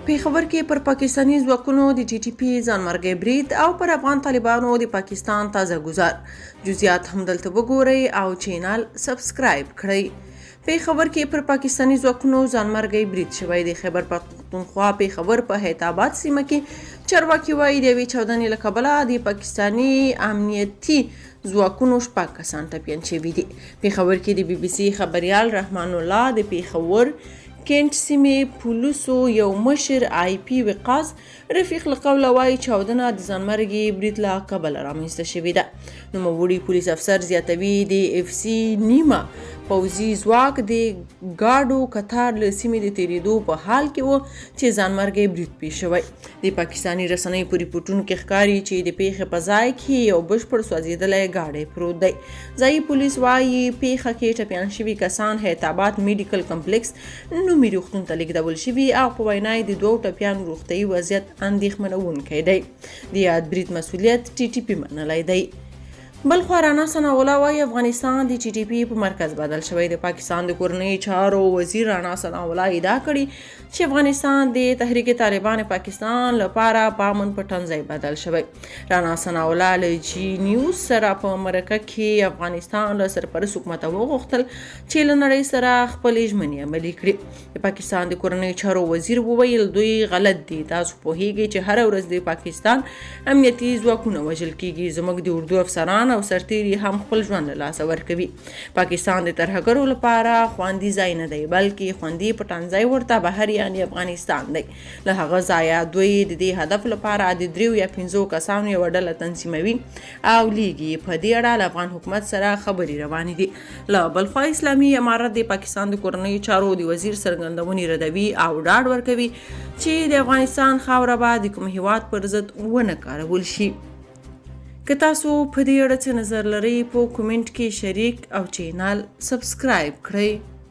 پېښور کې پر پاکستاني ځواکونو د ټي ټي پي ځانمرګی برید او پر افغان طالبانو د پاکستان تازه ګزار جزئیات هم دلته وګورئ او چینل سبسکرایب کړئ. پېښور کې پر پاکستاني ځواکونو ځانمرګی برید شوی دی. خیبر پښتونخوا پېښور په حیات آباد سیمه کې چارواکي وایي د یوې چاودنې له کبله د پاکستاني امنیتي ځواکونو شپږ کسان ټپیان شوي دي. پېښور کې د بي بي سي خبریال رحمان الله د پېښور کینټ سیمې پولیسو یو مشر آی پي وقاص رفیق له قوله وایي چاودنه د ځانمرګي برید له کبله رامنځته شوې ده. نوموړي پولیس افسر زیاتوي د اف سي نیمه پوځي ځواک د ګاډو کتار له سیمې د تیریدو په حال کې و چې ځانمرګی برید پیښ شوی. د پاکستاني رسنیو په رپورټونو کې ښکاري چې د پیښې په ځای کې یو بشپړ سوځېدلی ګاډی پروت دی. ځایي پولیس وایي پیښه کې ټپیان شوي کسان حیات آباد میډیکل کمپلیکس نومي روغتون ته لیږدول شوي او په وینا یې د دوو ټپیانو روغتیايي وضعیت اندېښمنوونکی دی. د یاد برید مسولیت ټي ټي پي منلی دی. بلخوا رانا ثناءالله وايي افغانستان د ټي ټي پي په مرکز بدل شوی. د پاکستان د کورنیو چارو وزیر رانا ثناءالله ادعا کړې چې افغانستان د تحریک طالبان پاکستان لپاره په امن پټنځای بدل شوی. رانا ثناءالله له جی نیوز سره په مرکه کې افغانستان له سرپرست حکومته وغوښتل چې له نړۍ سره خپلې ژمنې عملي کړي. د پاکستان د کورنیو چارو وزیر وویل، دوی غلط دي، تاسو پوهیږئ چې هره ورځ د پاکستان امنیتي ځواکونه وژل کیږي، زموږ د اردو افسران او سرتیري هم خپل ژوند له لاسه ورکوي. پاکستان د ترهګرو لپاره خوندي ځای نه دی، بلکې خوندي پټنځای ورته بهر یعنې افغانستان دی. له هغه ځایه دوی د دې هدف لپاره د دریو یا پنځو کسانو یوه ډله تنظیموي او لیږي. په دې اړه له افغان حکومت سره خبرې روانې دي. له بلخوا اسلامي امارت د پاکستان د کورنیو چارو د وزیر څرګندونې ردوي او ډاډ ورکوي چې د افغانستان خاوره به د کوم هیواد پر ضد ونه کارول شي. که تاسو په دې اړه څه نظر لرئ په کومنټ کې شریک او چینل سبسکرایب کړئ.